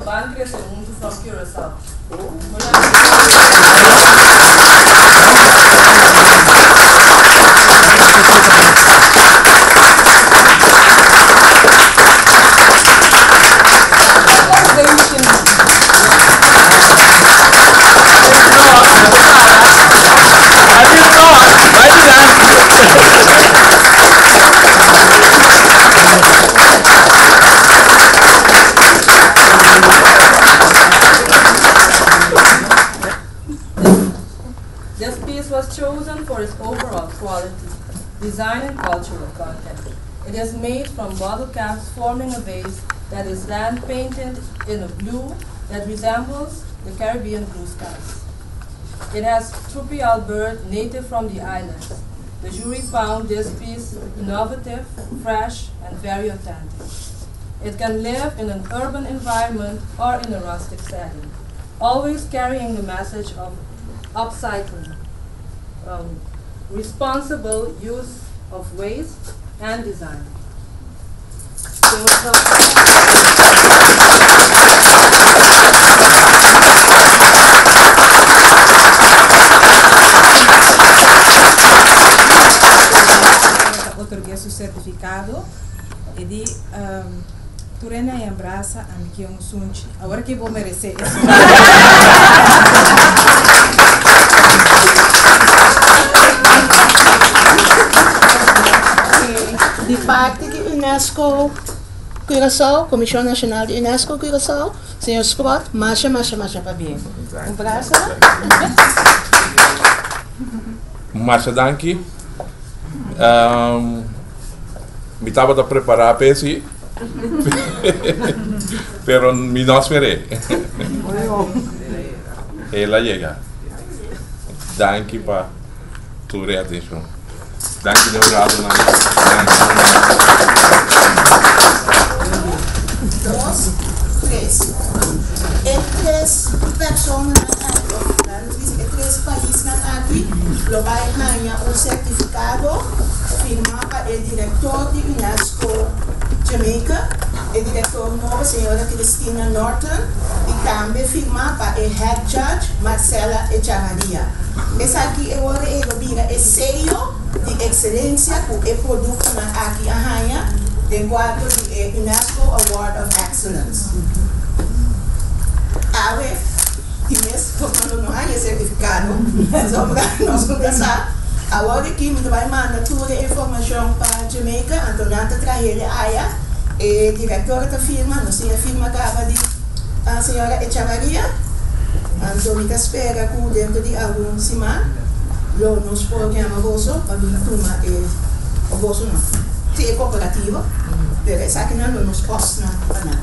Ban Krese Huntu from Curaçao. This piece was chosen for its overall quality, design and cultural content. It is made from bottle caps forming a vase that is then painted in a blue that resembles the Caribbean blue skies. It has Trupial bird native from the islands. The jury found this piece innovative, fresh, and very authentic. It can live in an urban environment or in a rustic setting, always carrying the message of upcycling, responsible use of waste, and design. Ta otorg'é su sertifikado e di tur hende a yambrasa ami ke un sunchi. Awor ke bo meresé e sunchi. Di parti di Unesco Curaçao, Komishon Nashonal di Unesco Curaçao, señor Sprott, masha masha masha pabien. Un brasa. Masha danki. Mi tabata prepará pa esei, pero mi no a sper'é. El a yega. Danki pa tur e atenshon. Danki den huradonan. Danki. Dos, tres. E tres personanan aki, of laat nos bisa e tres paisnan aki lo bai haña un sertifikado firmá pa e direktor di UNESCO Jamaica, e direktor nobo señora Christina Norton i tambe firmá pa e head judge Marcela Echavarria. Esaki e ora ei lo bira e seyo di ekselensia ku e produktonan aki a haña den kuadro di e UNESCO Award of Excellence. Awe di mes forma lo no haña e sertifikado, pasobra nos no ta sa. Awor aki mi ta bai manda tur e informashon pa Jamaica, anto nan ta trah'e aya. E direktor ta firma, nos tin e firma kaba di señora Echavarria. Anto mi ta spera ku dentro di algun siman lo nos por yama boso pa bin tuma e, o boso no, si e kooperativa, pero esakinan lo nos kòstnan pa nan.